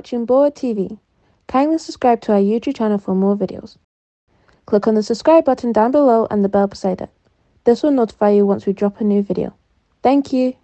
watching Boa TV. Kindly subscribe to our YouTube channel for more videos. Click on the subscribe button down below and the bell beside it. This will notify you once we drop a new video. Thank you.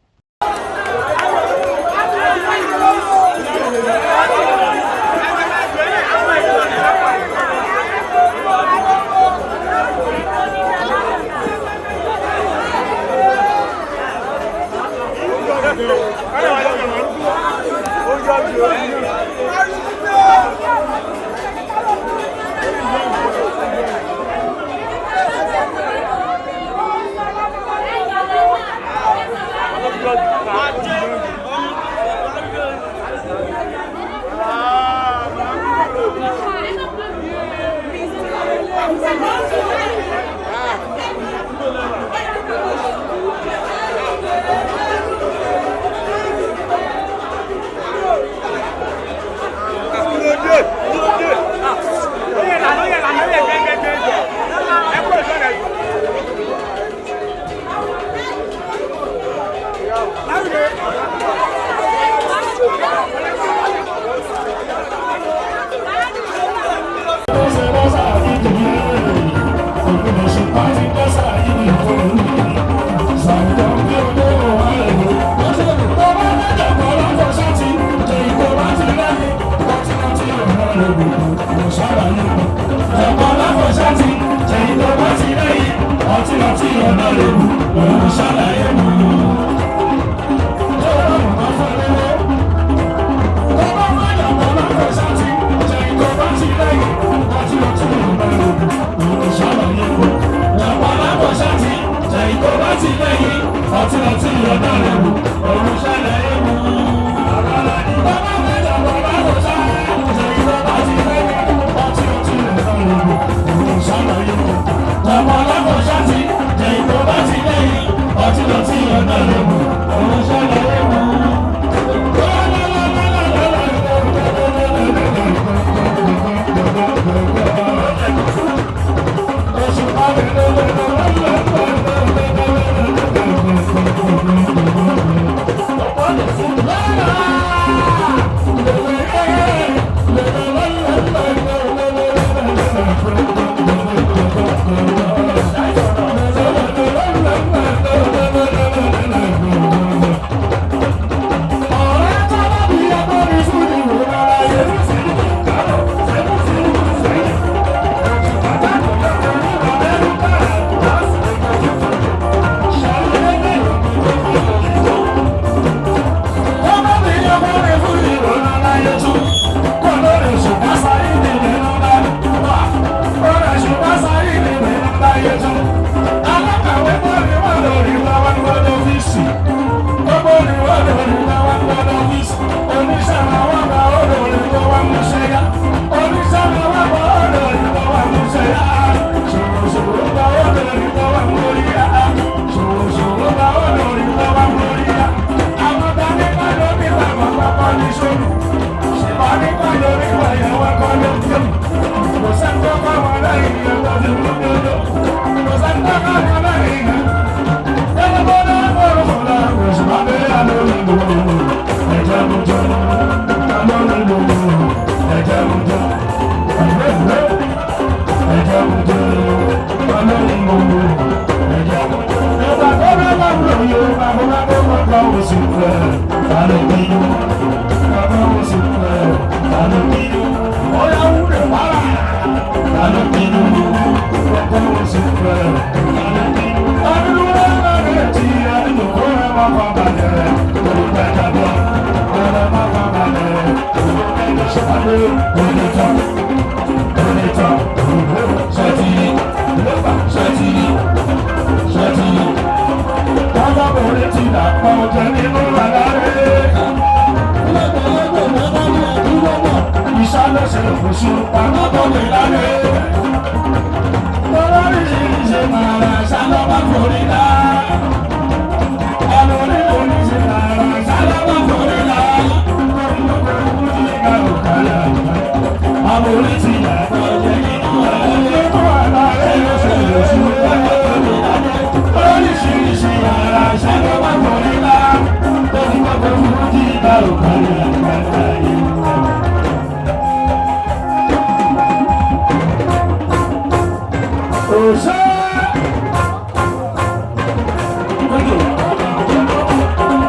Òṣè.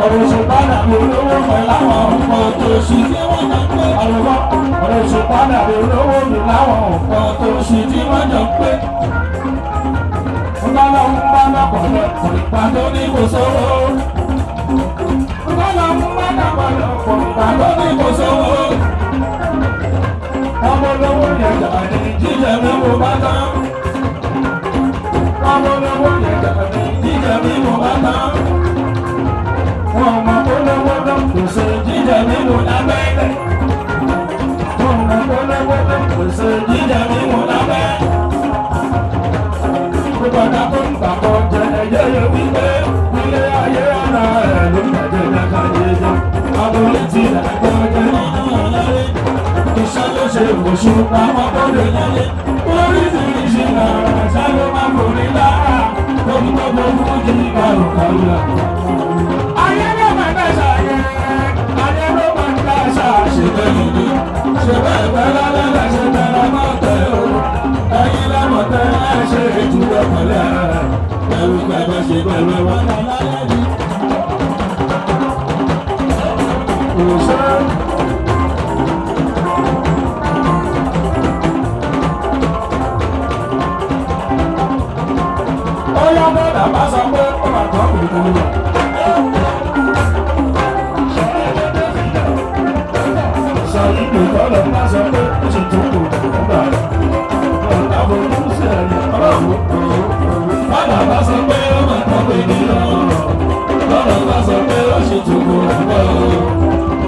Ọ̀rọ̀ Òṣùpá dàbí olówó pẹ̀lú àwọn nǹkan tó ṣì tí wọ́n jọ pé. Ọ̀rọ̀ Òṣùpá dàbí olówó mi láwọn nǹkan tó ṣì tí wọ́n jọ pé. Ọlọ́run bá lọ́pọ̀lọpọ̀ ìgbà tó ní kò sówó. Ọlọ́run bá lọ́pọ̀lọpọ̀ ìgbà tó ní kò sówó. Ọmọ olówó yẹn jà ní jíjẹ mímu bá tán. Ọmọ olówó yẹn jà ní jíjẹ mímu bá tán. Wọ́n mọ olówó ló kò ṣe jíjẹ mímu lábẹ́lẹ̀. Wọ́n mọ olówó ló kò ṣe jíjẹ mímu lábẹ́. Gbogbo tó ń gbàgbọ́ jẹ ẹyẹ yẹ wípé ilé ayé ara ẹ̀ ló ń bàjẹ́ lẹ́ka jẹjẹ. Àbúrò ti dàgbọ́ jẹ nínú ọ̀lẹ́rẹ́. Iṣẹ́ ló ṣe oṣù pamọ́ tó lè lẹ́lé. Oríṣiríṣi ọ̀rọ̀ ṣá ló máa forí lára. Lóbi tó gbogbo jí kàrùkàrù là. Ayé ló máa ń dáṣà yẹn. Ayé ló máa ń dáṣà ṣe bẹ́ẹ̀ ni. Ṣé bẹ́ẹ̀ bẹ́ẹ̀ lálẹ́ ṣe bẹ́ẹ̀ lọ́mọ tẹ́ o. Ẹyin lọ́mọ tẹ́ ẹ ṣe ìtura pẹ̀lẹ́. Ẹ̀rù pẹ̀lẹ́ ṣe pẹ̀lẹ́ wà lálẹ́ ni. Òṣè. Ó yá bọ́dà bá sọ pé ó máa tọ́ kòkòrò rẹ̀. Sọ ìpè tọ́lọ̀ bá sọ pé ó sì tún kòkòrò gbà rẹ̀. Ọ̀tá fojú sí ẹ̀yìn ọlọ́run. Bọ́dà bá sọ pé ó máa tọ́ kòkòrò rẹ̀. Bọ́dà bá sọ pé ó sì tún kòkòrò gbà rẹ̀.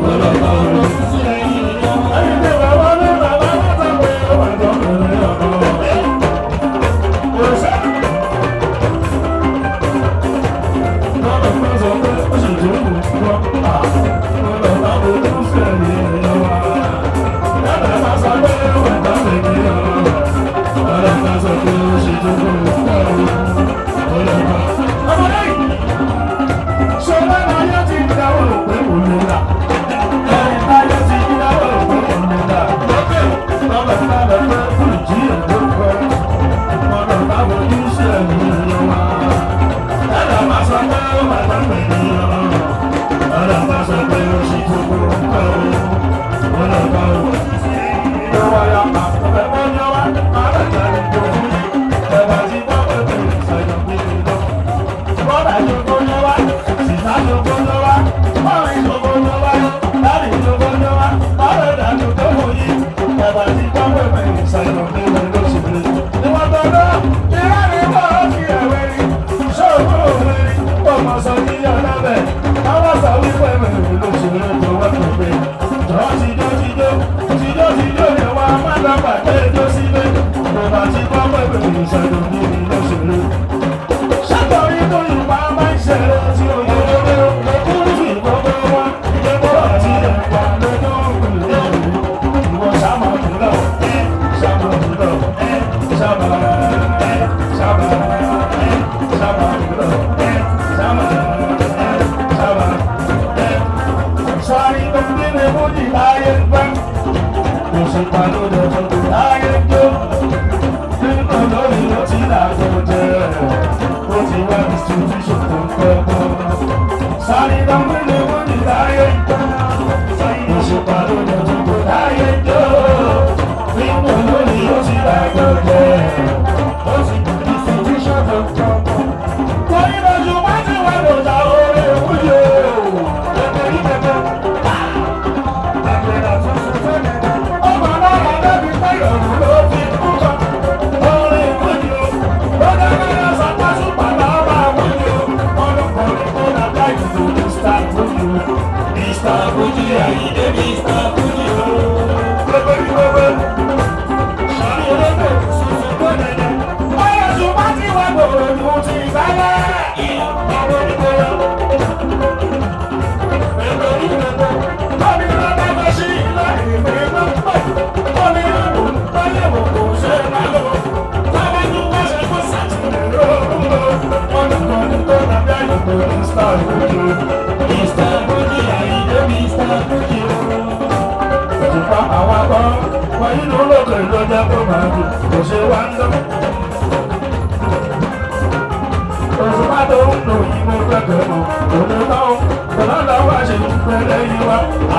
Bọ́dà bá fojú sí ẹ̀yìn ọlọ́run. Ẹ̀yin tí bàbá ní bàbá bá sọ pé ó máa tọ́ kòkòrò rẹ̀.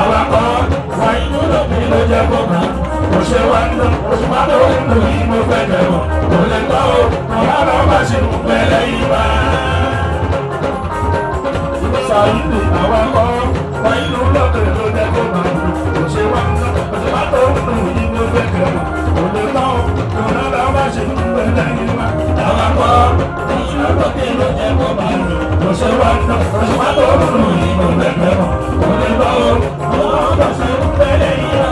Awakọ̀ wà inú lómi ló jẹ́ kó mọ̀. Kò ṣe wá ń lọ, òṣùpá tó ń lò yìí mo fẹ́ jẹ̀wọ̀n. Kò lè tọ́ o, ọ̀rọ̀ lọ́ bá ṣe ń bẹ̀rẹ̀ yìí wá. Sàyídì awakọ̀ wà inú lómi ló jẹ́ kó mọ̀. Kò ṣe wá ń lọ, òṣùpá tó ń lò yìí mo fẹ́ jẹ̀wọ̀n. Kò lè tọ́ o, ọ̀rọ̀ lọ́ bá ṣe ń bẹ̀rẹ̀ yìí wá. Awakọ̀ inú lómi ló jẹ́ kó mọ̀. Kò ṣe wá ń lọ, òṣùpá tó ń lò yìí mo fẹ́ jẹ̀wọ̀n. Kò lè tọ́ o, ọ̀rọ̀ lọ́ bá ṣe ń bẹ̀rẹ̀ yìí wá.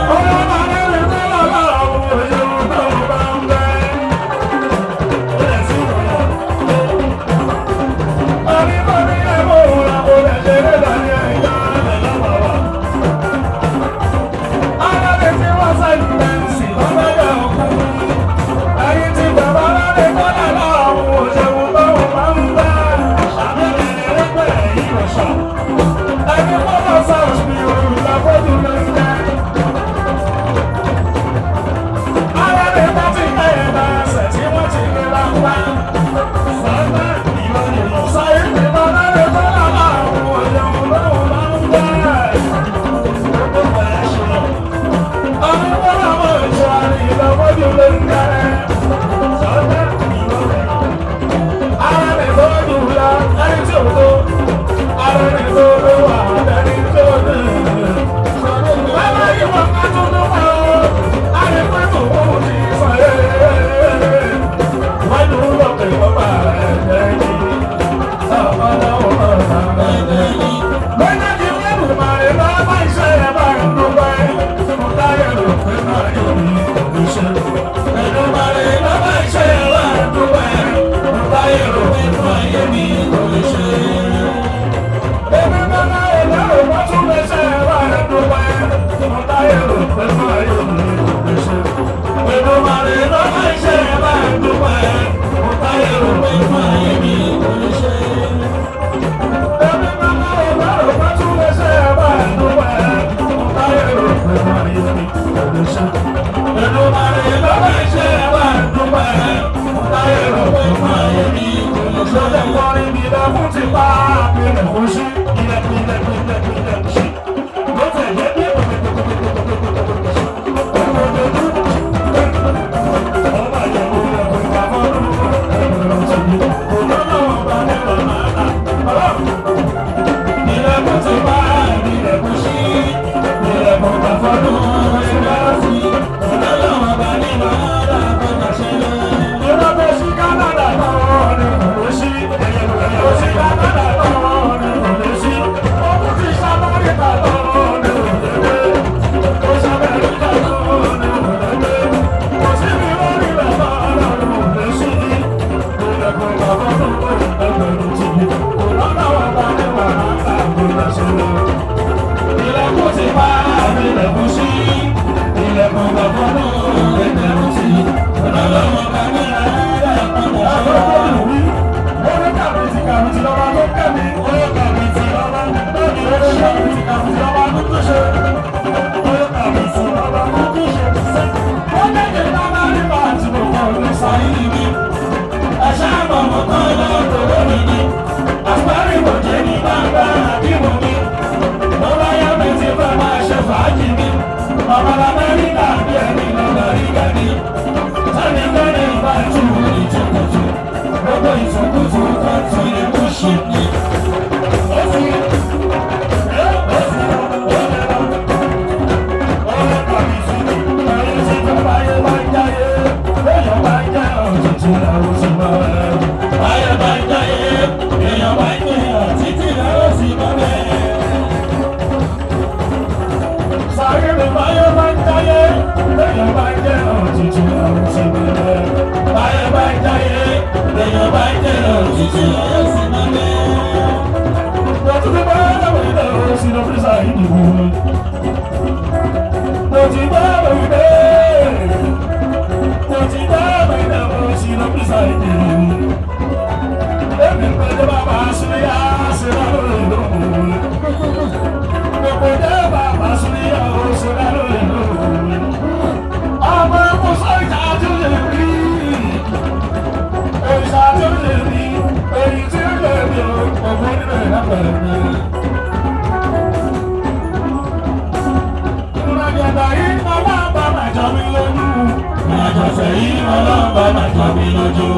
máa jọ mí lójú.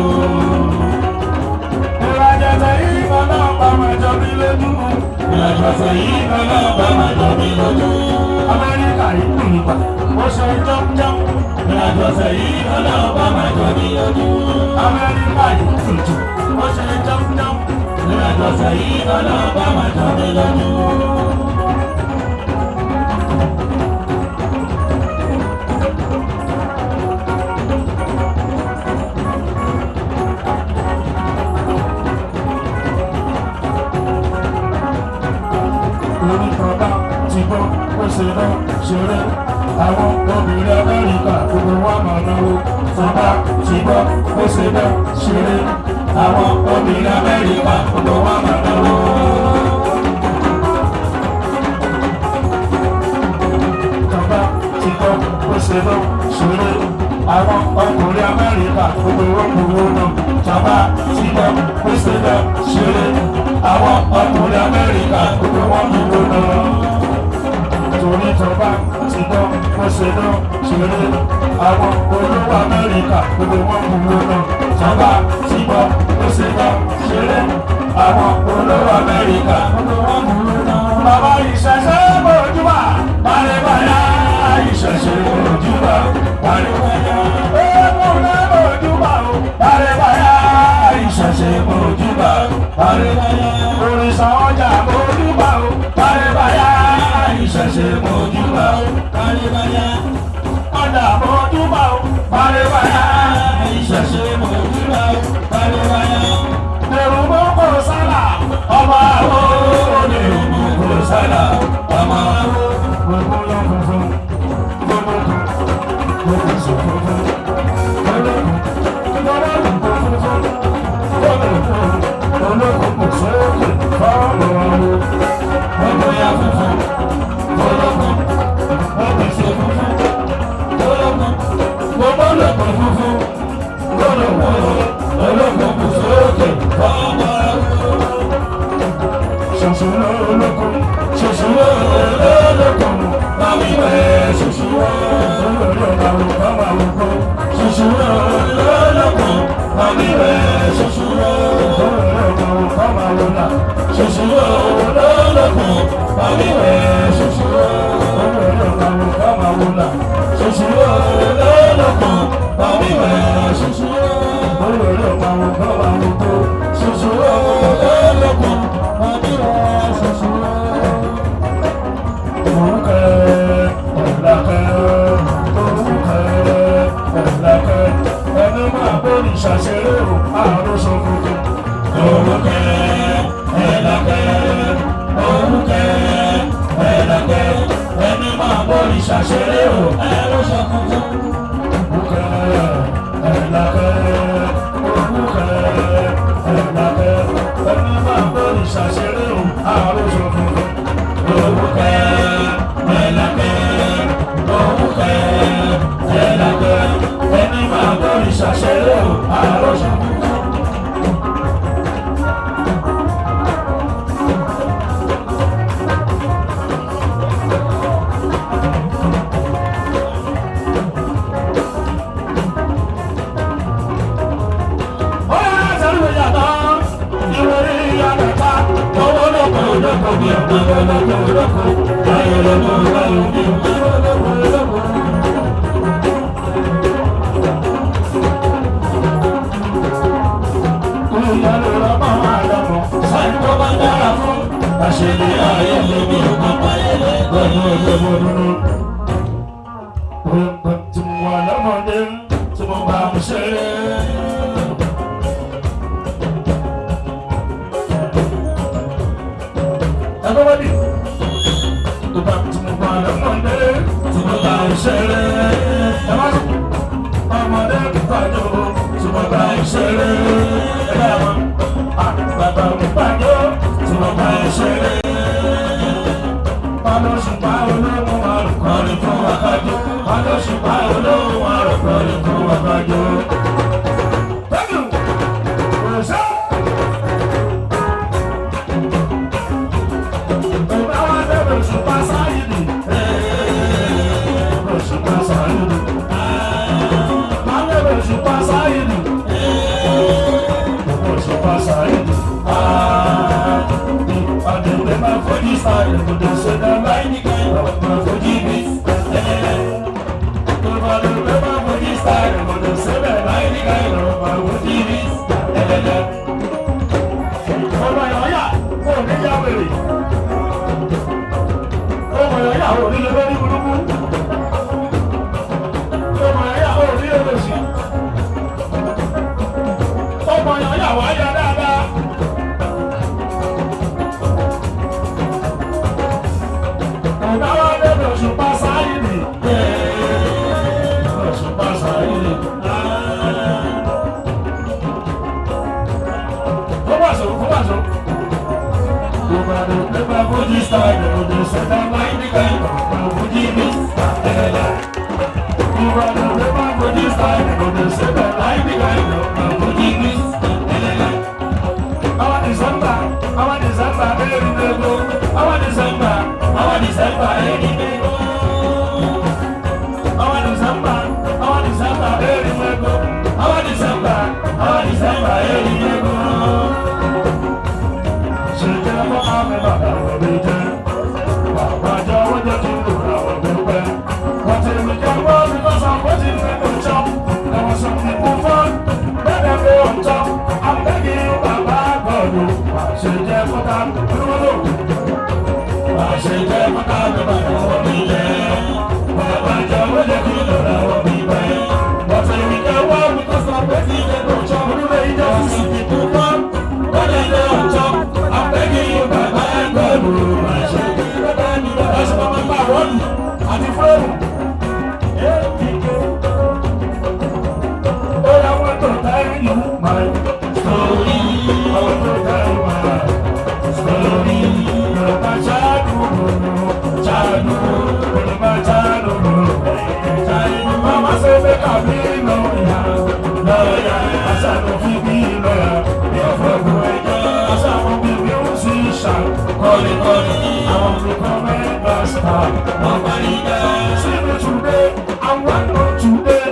Ìrìnàjò yìí ọlọ́pàá máa jọ mí lójú. Ìrìnàjò yìí ọlọ́pàá máa jọ mí lójú. Amẹ́ríkà yìí kù nípa, ó ṣe jọ́mjọ́m. Ìrìnàjò yìí ọlọ́pàá máa jọ mí lójú. Amẹ́ríkà yìí kù jù, ó ṣe jọ́mjọ́m. Ìrìnàjò yìí ọlọ́pàá máa jọ mí lójú. Orúkọ bá ti gbọ́ ó ṣe lọ ṣeré. Àwọn obìnrin Amẹ́ríkà gbogbo wa máa náwó. Tọ́ba ti gbọ́ ó ṣe lọ ṣeré. Àwọn obìnrin Amẹ́ríkà gbogbo wa máa náwó. Tọ́ba ti gbọ́ ó ṣe lọ ṣeré. Àwọn ọkùnrin Amẹ́ríkà gbogbo wọn gbowó náà. Tọ́ba ti gbọ́ ó ṣe lọ ṣeré. Àwọn ọkùnrin Amẹ́ríkà gbogbo wọn gbowó náà. Torí tọ́ba ti gbọ́ ó ṣe lọ ṣeré. Àwọn olówó Amẹ́ríkà gbogbo wọn gbowó náà. Tọ́ba ti gbọ́ ó ṣe lọ ṣeré. Àwọn olówó Amẹ́ríkà gbogbo wọn gbowó náà. Bàbá ìṣẹ̀ṣẹ̀ bojúbà, bàrẹ̀bàrà ìṣẹ̀ṣẹ̀ bojúbà, bàrẹ̀bàrà. Eégún náà bojúbà o, bàrẹ̀bàrà ìṣẹ̀ṣẹ̀ bojúbà, bàrẹ̀bàrà. Òrìṣà ọjà bojúbà o, bàrẹ̀bàrà ìṣẹ̀ṣẹ̀ bojúbà, bàrẹ̀bàrà. Ọjà bojúbà o, bàrẹ̀bàrà ìṣẹ̀ṣẹ̀ bojúbà, bàrẹ̀bàrà. Èrùbó kò sálà, ọmọ àwọn onírúurú kò sálà, ọmọ àwọn. Gbogbo yọ funfun, gbogbo kù, gbogbo sọ funfun, gbogbo kù, gbogbo kù funfun, gbogbo kù, olókùn kò sókè fọ́ọ̀mù ọ̀hún. Gbogbo yọ funfun, gbogbo kù, gbogbo sọ funfun, gbogbo kù, gbogbo lókun funfun, gbogbo kù, olókùn kò sókè fọ́ọ̀mù ọ̀hún. Ṣoṣo lólókun, ṣoṣo lólókun, bámi wẹ̀ ṣoṣo lólókun, ṣoṣo lólókun, bámi wẹ̀ ṣoṣo lólókun, ṣoṣo lólókun, bámi wẹ̀ ṣoṣo lólókun, ṣoṣo lólókun, bámi wẹ̀ ṣoṣo lólókun, ṣoṣo lólókun, bámi wẹ̀ ṣoṣo ṣàṣeré o, àròsọ funfun. Orúkẹ́ ẹ̀làkẹ́, orúkẹ́ ẹ̀làkẹ́, ẹni máa bóri ṣàṣeré o, àròsọ funfun. Orúkẹ́ ẹ̀làkẹ́, orúkẹ́ ẹ̀làkẹ́, ẹni máa bóri ṣàṣeré o, àròsọ funfun. Orúkẹ́ ẹ̀làkẹ́, orúkẹ́ ẹ̀làkẹ́, ẹni máa bóri ṣàṣeré o, àròsọ funfun. Tí mo bá ń ṣeré. Everybody, tó bá tí mo bá lọ́mọdé, tí mo bá ń ṣeré. Ẹ má sọ, ọmọdé gbàjọ, tí mo bá ń ṣeré. Ẹ bá wọn, àgbàgbà gbàjọ, tí mo bá ń ṣeré. Alóṣùpá olóhùn àrùkọrin fún wákàjọ. Alóṣùpá olóhùn àrùkọrin fún wákàjọ. Thank you. Òṣè. Bàbá wa dé Òṣùpá Sáyidì. Òṣùpá Sáyidì. Bàbá dé Òṣùpá Sáyidì. Fuji style, they go dey say dem like the kind of my Fuji beat. Ìbàdàn lè má Fuji style, they go dey say dem like the kind of my Fuji beat. Àwa December, àwa December, eri nego. Àwa December, àwa December, eri nego. Àwa December, àwa December, eri nego. Àwa December, àwa December, eri nego. Ṣé jẹ́ kó máa mi bàbá wọ̀ mí jẹ́? Bàbá jẹ́ wọ́n jẹ́ kí n lò láwọ̀ mi pẹ́. Wọ́n ti mi jẹ́ wọ́n because I'm waiting for the chop. There was some people fun, but they go on top. I'm begging you, Baba God, oh. Ṣé jẹ́ kó ká dúró lò? Ṣé jẹ́ kó ká mi bàbá wọ̀ mí jẹ́? Bàbá jẹ́ wọ́n jẹ́ kí n lò láwọ̀ mi pẹ́. Wọ́n ti mi jẹ́ wọ́n because I'm waiting for the chop. There was some people fun, but they go on top. I'm begging you, Baba God, oh. Ṣé jẹ́ kó ká mi bàbá ṣe máa bá wọ́ọ̀lù àti fúlọ́ọ̀mù. Oh, I want to tell you my story. I want to tell you my story. Yorùbá childhood, childhood, Yorùbá childhood, childhood. Mama say make I be lawyer, lawyer. I say no fit be lawyer. Mi ò fẹ́ kú ẹjọ́. I say I wan be musician. Kọ́ni kọ́ni, I wan become a star. Ọmọ ìjà. See me today, I'm one man today.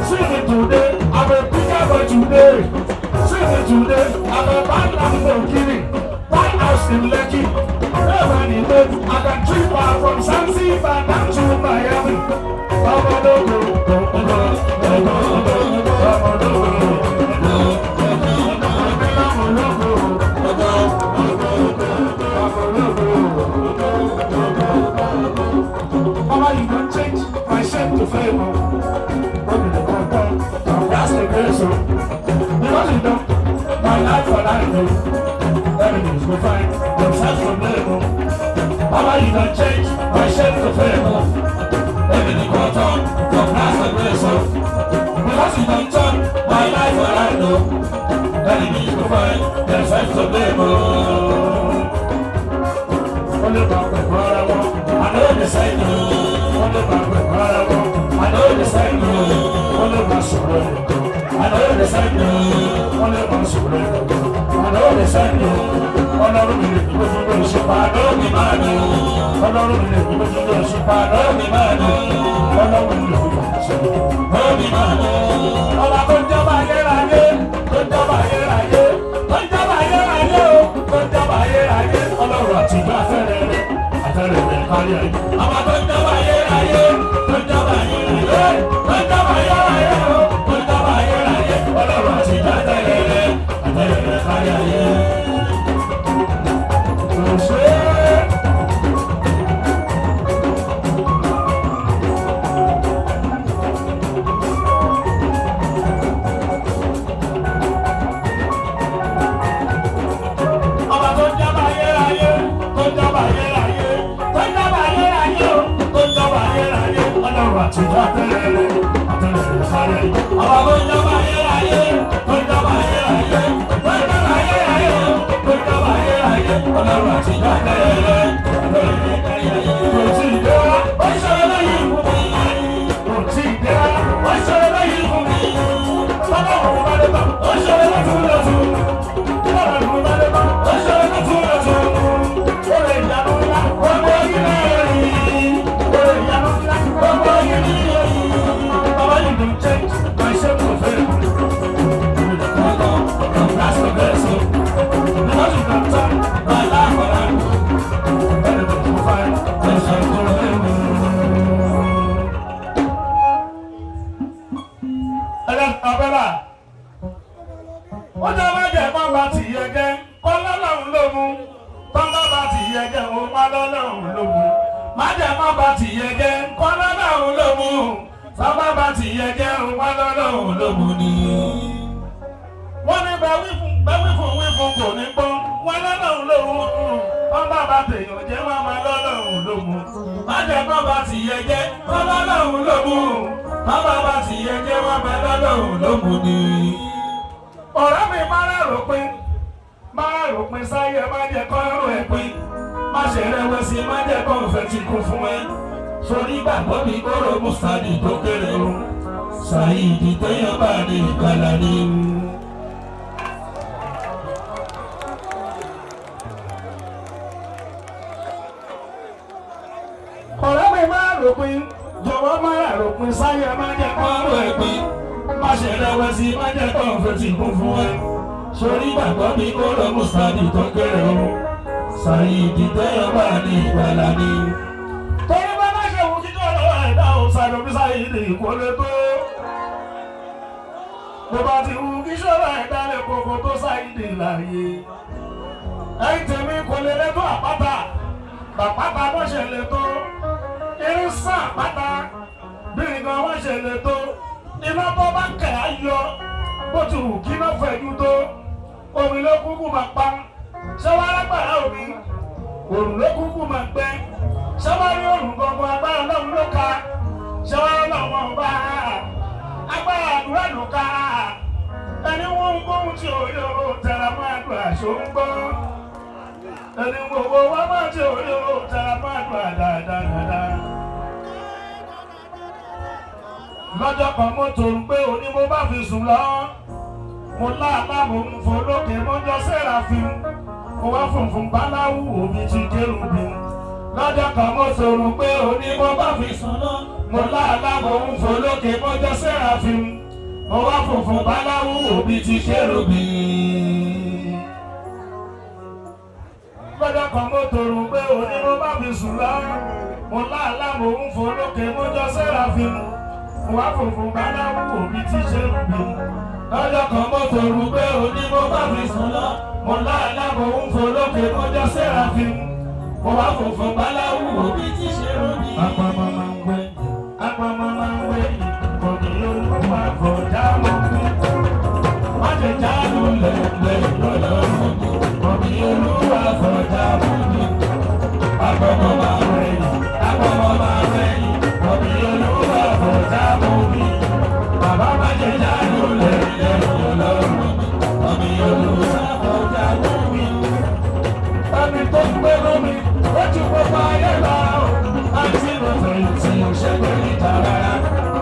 See me today, I'm a bigger boy today. See me today, I'm a bad Lamborghini. Buy house in Lekki. Nobody know I can trip out from Zanzibar down to Miami. Ọmọ lógo, go, go, go, go, go, ọmọ lógo, go, ọmọ lógo, go, ọmọ lógo. Mama, you don't change my shape to fame. Oh. Don't be the conquer, that's the grace. Oh. Because you don't, my life for life. Oh. Everything's go fine, themselves to blame. Oh. Mama, you don't change my shape to fame. Oh. Everything go turn, that's the grace. Oh. Because you don't turn my life for life. Oh. Enemies go find themselves to blame. Oh. Wọ́n lè máa pẹ̀lú ara wọn. I know the same no. Wọ́n lè máa pẹ̀lú ara wọn. I know the same no. Wọ́n lè máa sọ̀rọ̀ ẹ̀kọ́. I know the same no. Wọ́n lè máa sọ̀rọ̀ ẹ̀kọ́. I know the same no. Ọlọ́run mi lè dúró fún lórí ṣùpá lómi máa dùn. Ọlọ́run mi lè dúró fún lórí ṣùpá lómi máa dùn. Ọlọ́run mi lè dúró fún ṣùpá lómi máa dùn. Ọba tó ń jọba ayérayé, tó ń jọba ayérayé, tó ń jọba ayérayé o, tó ń jọba ayérayé. Ọlọ́run àti ìgbà afẹ́rẹ́ rẹ̀, afẹ́rẹ́ rẹ̀ kárí ayé. Ọba tó ń jọba ayérayé, tó ń jọba ayérayé, tó ń jọba ayérayé o, tó ń jọba ayérayé. Ọlọ́run àti ìgbà afẹ́rẹ́ rẹ̀, afẹ́rẹ́ rẹ̀ kárí ayé. Kò ṣe é. Ọba tó ń jábà ayérayé, tó ń jábà ayérayé, tó ń jábà ayérayé o, tó ń jábà ayérayé. Ọlọ́run àtijọ́ àtẹ̀lẹ́lẹ́, àtẹ̀lẹ́lẹ́ sáré. Ọba tó ń jábà ayérayé, tó ń jábà ayérayé, tó ń jábà ayérayé o, tó ń jábà ayérayé. Ọlọ́run àtijọ́ àtẹ̀lẹ́lẹ́, àtẹ̀lẹ́lẹ́ sáré. Kò tí ì dé wá, ó ṣọlá lẹ́yìn fún mi. Kò tí ì dé wá, ó ṣọlá lẹ́yìn fún mi. Bàbá òun bá dé bá, ó ṣọlá lọ́tún lọ́tún. Abẹ́là ó jẹ́ má jẹ́ má bá ti yẹ jẹ́ kọ́ lọ́lọ́run ló mú tọ́lá bá ti yẹ jẹ́ ó má lọ́lọ́run ló mú má jẹ́ má bá ti yẹ jẹ́ kọ́ lọ́lọ́run ló mú tọ́lá bá ti yẹ jẹ́ ó má lọ́lọ́run ló mú ni. Wọ́n ní bá wí fún bá wí fún wí fún kò ní gbọ́ wọ́n lọ́lọ́run ló mú tọ́lá bá tèèyàn jẹ́ wọ́n má lọ́lọ́run ló mú má jẹ́ má bá ti yẹ jẹ́ kọ́ lọ́lọ́run ló mú tọ́lá bá ti yẹ jẹ́ wọ́n má lọ́lọ́run ló mú ni. Ọ̀rẹ́ mi máa rò pin, máa rò pin sáyé, má jẹ́ kọ́ rò ẹ̀ pin. Má ṣe rẹ̀wẹ̀sì, má jẹ́ kọ́ńfẹ̀tì kún fún ẹ. Sórí gbàgbọ́ mi kóró mùsàlì tó kéré o. Saheed téèyàn bá ní ìgbàlà ni. Ọ̀rẹ́ mi máa ròpin, jọ̀wọ́ máa ròpin sáyẹ, má jẹ́ kọ́rọ̀ ẹ̀pin. Má ṣe rẹ̀wẹ̀sì, má jẹ́ kọ́ńfẹ̀tì kún fún ẹ. Sórí gbàgbọ́ mi kóró mùsàlì tó kéré o. Saheed téèyàn bá ní ìgbàlà ni. Torí bá má ṣe wù kíkọ́ lọ́wọ́ ẹ̀dá ò ṣàlùmí Saheed kò lè tó. Bó bá ti wù kí ṣọ́ra ẹ̀dá lè kókó tó Saheed láàyè. Ẹ̀yin tèmi kò lè lẹ́tọ́ àpáta, bàpáta bó ṣe lè tó. Irin sàn àpáta, bí nǹkan wọ́n ṣe lè tó. Iná tó bá kẹ̀ á yọ, bó ti wù kí iná fẹ̀jú tó. Omi ló kúkú máa pa, ṣé wàá lágbára omi? Òrùn ló kúkú máa gbẹ, ṣé wàá rí òrùn gbọ̀ngàn agbára náà ló ka? Ṣé wàá rí àwọn ọba? Agbára àdúrà ló ka. Ẹni wọ́n ń gbóhùn tí òye ò tẹ̀ra máa dùn àṣọ ń gbọ́. Ẹni gbogbo wa máa tí òye ò tẹ̀ra máa dùn àdáadáa dáadáa. Lọ́jọ́ kan mo tó ń pé òní mo bá fi sùn lọ. Mo láàlá mo ń fò lókè mo jọ Sẹ́ráfín. Mo wá funfun báláwú òbí ti kérúbù. Lọ́jọ́ kan mo sọ̀rọ̀ pé òní mo bá fi sùn lọ. Mo láàlá mo ń fò lókè mo jọ Sẹ́ráfín. Mo wá funfun báláwú òbí ti kérúbù. Lọ́jọ́ kan mo tòrò pé òní mo bá fi sùn lọ. Mo láàlá mo ń fò lókè mo jọ Sẹ́ráfín. Mo wá funfun báláwú òbí ti kérúbù. Lọ́jọ́ kan mo tòrò pé òní mo bá fi sùn lọ. Mo láàlá mo ń fò lókè mo jọ Sẹ́ráfín. Mo wá funfun báláwú òbí ti kérúbù. Apamọ́ máa ń gbé, apamọ́ máa ń gbé, òbí olúwa kọjá mọ́ mi. Má jẹ jálù lẹ́gbẹ̀ẹ́ lọ́lọ́run mi, òbí olúwa kọjá mọ́ mi. Apamọ́ máa ń rẹ̀yìn, apamọ́ máa ń rẹ̀yìn, òbí olúwa kọjá mọ́ mi. Bàbá má jẹ jálù lẹ́gbẹ̀ẹ́ lọ́lọ́run mi, òbí olúwa kọjá mọ́ mi. Ẹni tó ń gbé lómi, ó ju gbogbo ayé lọ. Àti mo fẹ̀yìntì ò ṣe pé níta rárá.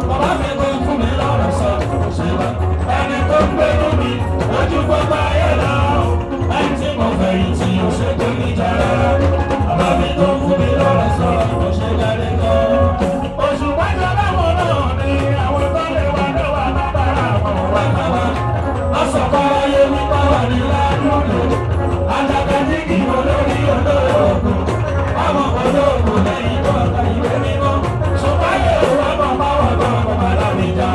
Bàbá mi tó ń fún mi lọ́rọ̀ sọ, kò ṣe wá. Ẹni tó ń gbé lómi, ó ju gbogbo ayé lọ. Àti mo fẹ̀yìntì ò ṣe pé níta rárá. Bàbá mi tó ń fún mi lọ́rọ̀ sọ, kò ṣe jáde lọ. Oṣù wájú ọlọ́wọ́ náà ni àwọn tó lè wá lọ́wọ́ lábára àwọn wá káwá. Lọ́sọ̀kọ́ ayé wípé wà ní ládùúgbò. Àjàkadì olórí olóògùn. Ọmọ olóògùn lẹ́yìn tó ọ̀tá ìwé mímọ́. Ṣùgbọ́n yóò wá mọ̀ báwọn tó ọkọ̀ bá láwùjá.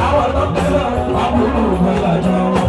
Àwọn tó tẹ̀lé àbúrò ìwé làjọ wọn.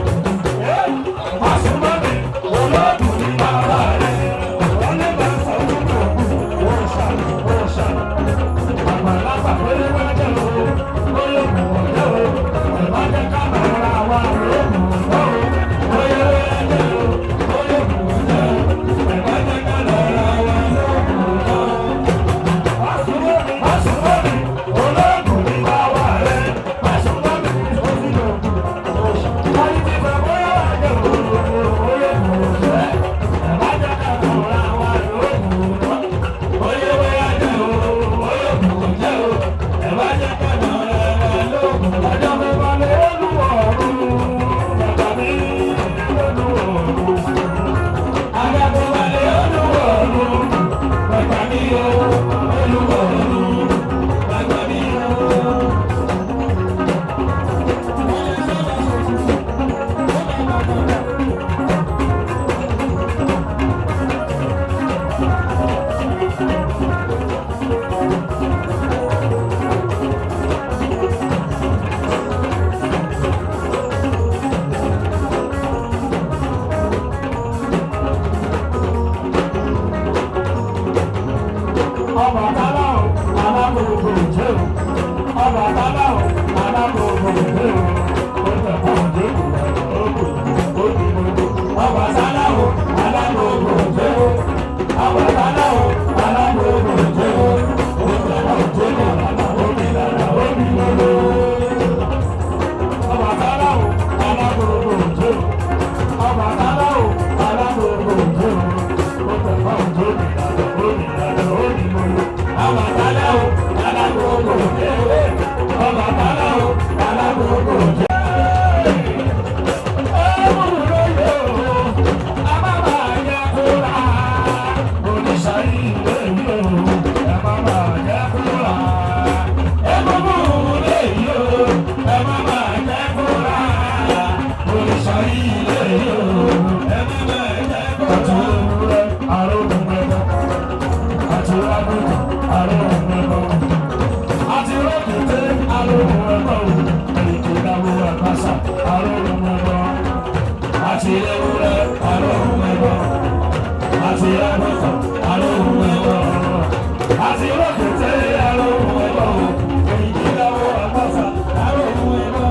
Ilé yóò ẹni bẹ́ẹ̀ jẹ́ kó. Àti ewúrẹ́ arógun mẹ́bọ. Àti àgùntàn arógun mẹ́bọ. Àti rọ́kìtẹ́ arógun mẹ́bọ. Èkó dáwọ́ àkàṣà arógun mẹ́bọ. Àti ewúrẹ́ arógun mẹ́bọ. Àti àgùntàn arógun mẹ́bọ. Àti rọ́kìtẹ́ arógun mẹ́bọ. Èkó dáwọ́ àkàṣà arógun mẹ́bọ.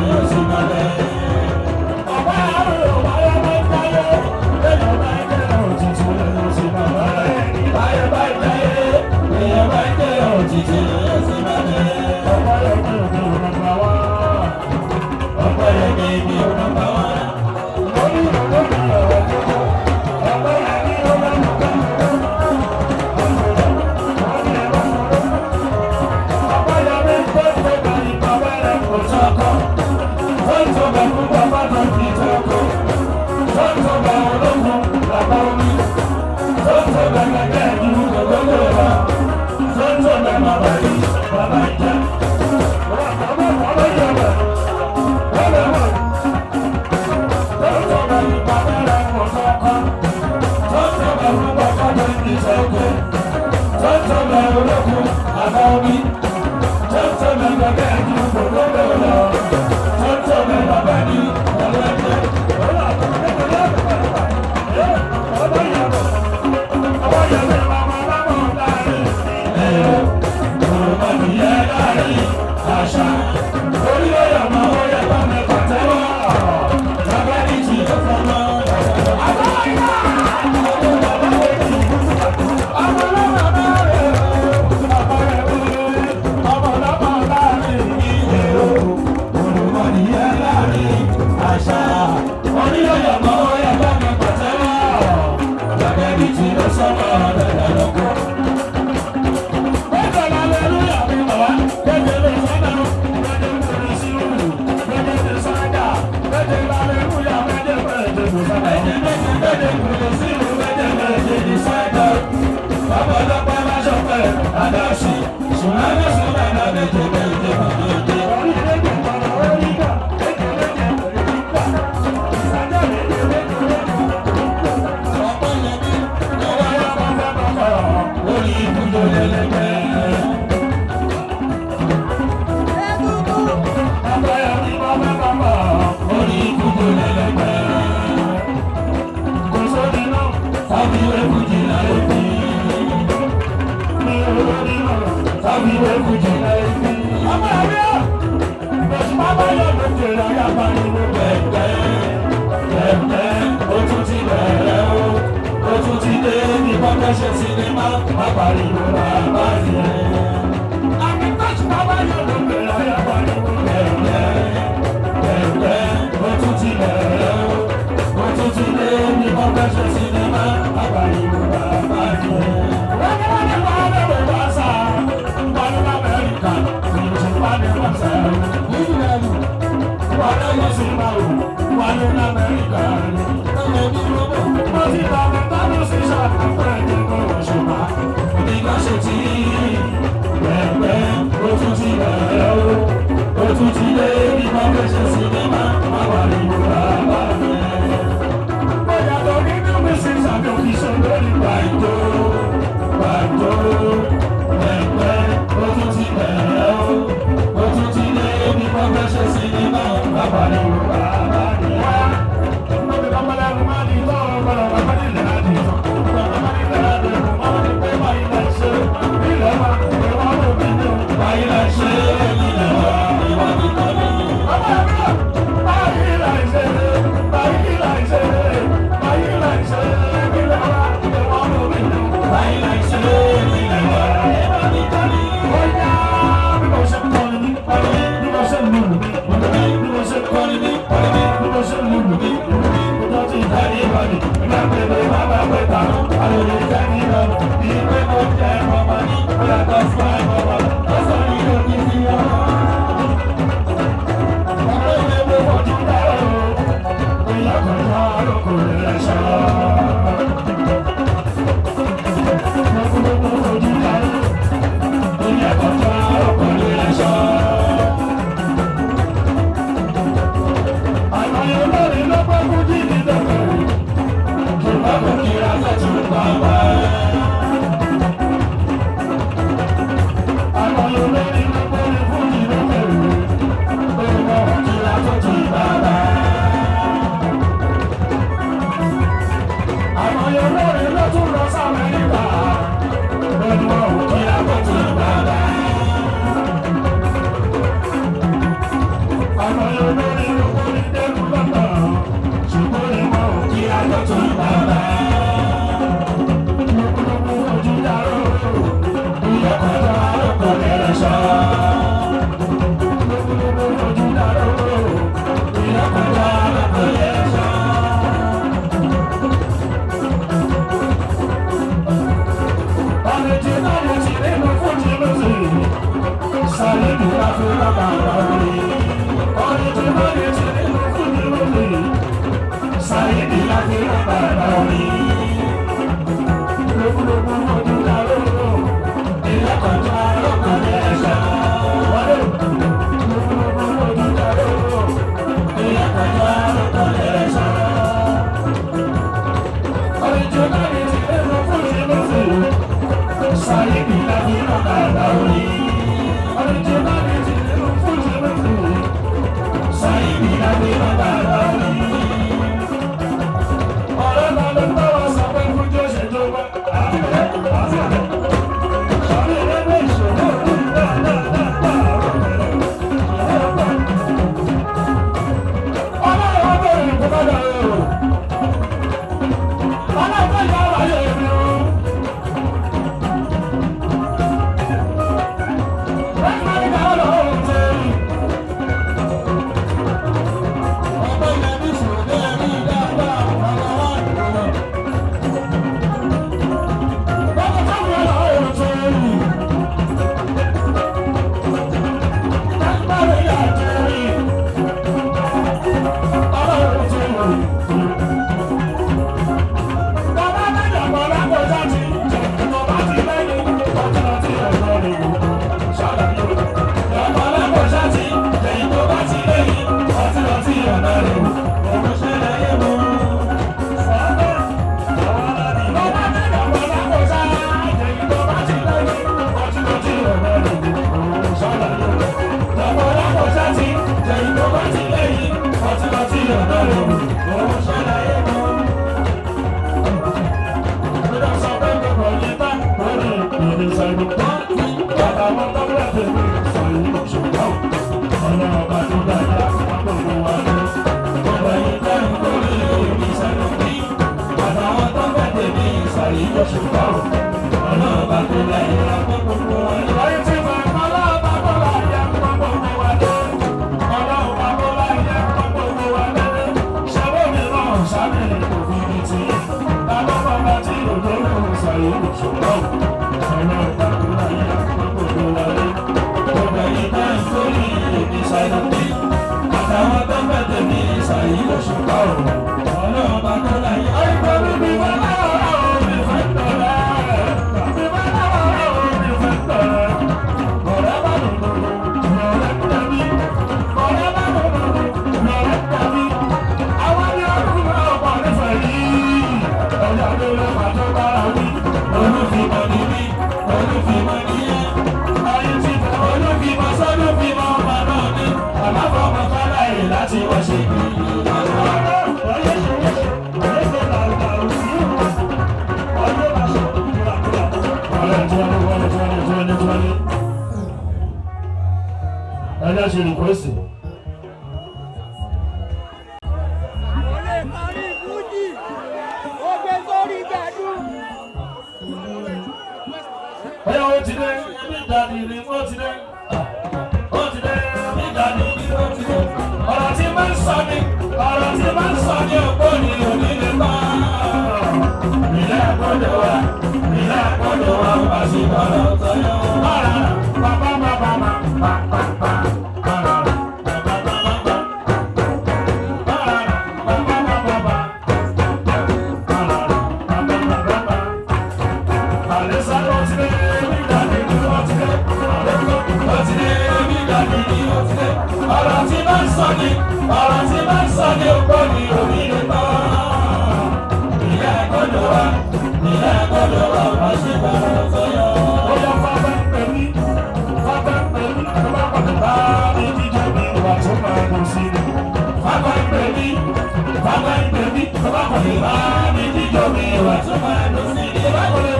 lèyàn sì máa bẹ̀. Ọ̀pá àrùn báyọ̀ bá ń jáyé, èèyàn bá ń jẹ́ òtítì lèyàn sì máa bẹ̀. Báyọ̀ bá ń jáyé, èèyàn bá ń jẹ́ òtítì lèyàn sì máa bẹ̀. Ọ̀pá yẹn mi ò nọ́mbà wá. Ọ̀pá yẹn mi ò nọ́mbà wá. Lórí ìrọ̀lẹ́ ọ̀rọ̀ tó ọ̀pá yẹn mi ò nọ́mbà wá.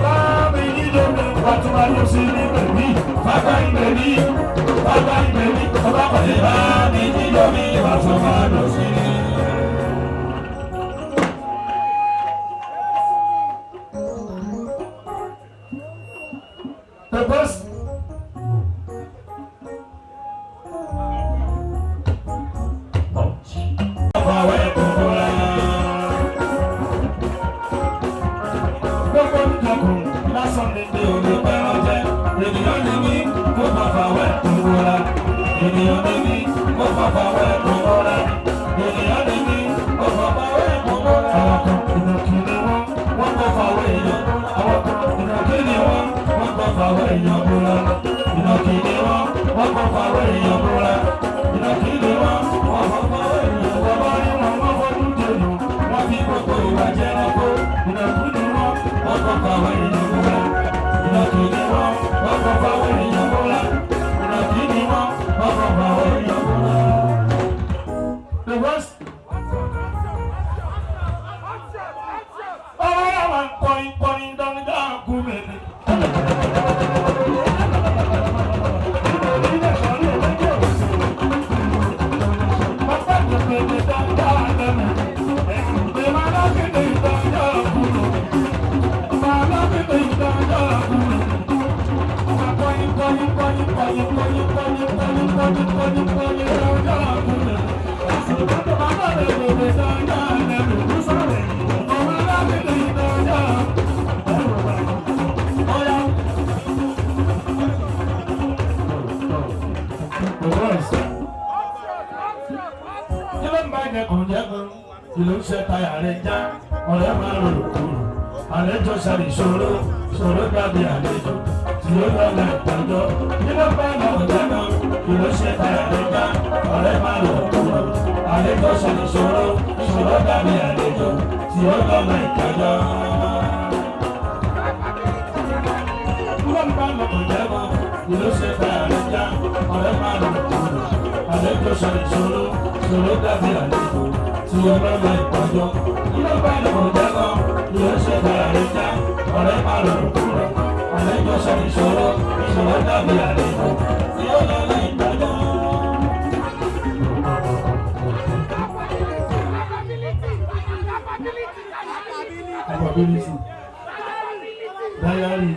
Bá mi jíjó mi, wà tún bá lọ sí ní bèbí, bàbá ìbèbí, bàbá ìbèbí, ọba kò lè bá mi jíjọ mi, wà tó máa lọ sí ní. The best. Gbogbo ìjọkùn lásán ni mi ò lè pẹ́ràn jẹ. Ènìyàn ni mí, kó má fàwẹ́ kúrò. Ènìyàn ni mí, kó má fàwẹ́ kúrò. Ènìyàn ni mí, kó má fàwẹ́ kúrò. Àwọn kan ìnàkí ni wọ́n, wọ́n kò fàwẹ́ èèyàn. Àwọn kan ìnàkí ni wọ́n, wọ́n kò fàwẹ́ èèyàn búra. Ìnàkí ni wọ́n, wọ́n kò fàwẹ́ èèyàn búra. Ìnàkí ni wọ́n, wọ́n kò fàwẹ́ èèyàn búra. Wọ́n rí wọn, wọ́n fojú jẹ̀yàn. Wọ́n fi gbogbo ìwà jẹ́ ẹranko. Ìnàkí ni wọ́n, wọ́n kò fàwẹ́ èèyàn búra. Ìnàkí ni wọ́n, wọ́n kò fàwẹ́ èèyàn búra. Ìnàkí ni wọ́n, wọ́n kò fàwẹ́ èèyàn búra. The worst. Ọ̀rọ̀ àwọn kọrin kọrin dáadáa kú mi. Kí ló ń bá jẹkùn jẹkùn? Kí ló ń ṣe táyà rẹ̀ já? Ọ̀rẹ́ máa ń rò kúrò. Àlejò sáré ìṣòro, ṣòro dàbí àlejò. Tí ó lọ́la ìtọ́jọ́. Kí ló ń bá jẹkùn jẹkùn? Kí ló ń ṣe táyà rẹ̀ já? Ọ̀rẹ́ máa ń rò kúrò. Àlejò sáré ìṣòro, ṣòro dàbí àlejò. Tí ó lọ́la ìtọ́jọ́. Kí ló ń bá jẹkùn jẹkùn? Kí ló ń ṣe táyà rẹ̀ já? Ọ̀rẹ́ máa ń rò kúrò. Àlejò sáré ìṣòro, ṣòro dàbí àlejò. Tí ó lọ́la ìtọ́jọ́. Kí ló ń bá jẹkùn jẹkùn? Kí ló ń ṣe táyà rẹ̀ já? Ọ̀rẹ́ máa rò kúrò. Àlejò sáré ìṣòro, ṣòro dàbí àlejò. Tí ó lọ́la ìtọ́jọ́. Capability. Diary.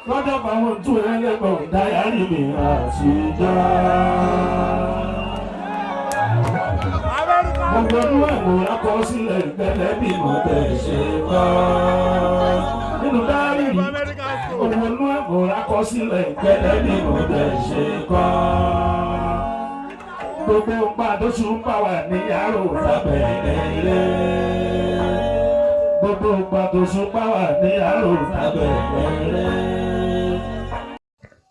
Lọ́jọ́ báwọn tún ẹlẹ́gbọ̀n diary mi àtijọ́. Gbogbo ọdún ẹ̀mọ́ akọsílẹ̀ gẹ́gẹ́ bí mo tẹ̀ ṣe kọ́. Nínú diary mi, gbogbo ọdún ẹ̀mọ́ akọsílẹ̀ gẹ́gẹ́ bí mo tẹ̀ ṣe kọ́. Gbogbo nǹkan àdóṣù ń bá wà ní yàrá òfàbẹ̀rẹ̀ ilé. Gbogbo nǹkan àdóṣù ń bá wà ní yàrá òfàbẹ̀rẹ̀ ilé.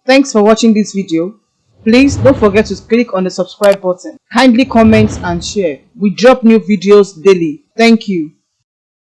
Thanks for watching this video. Please don't forget to click on the subscribe button. Kindly comment and share. We drop new videos daily. Thank you.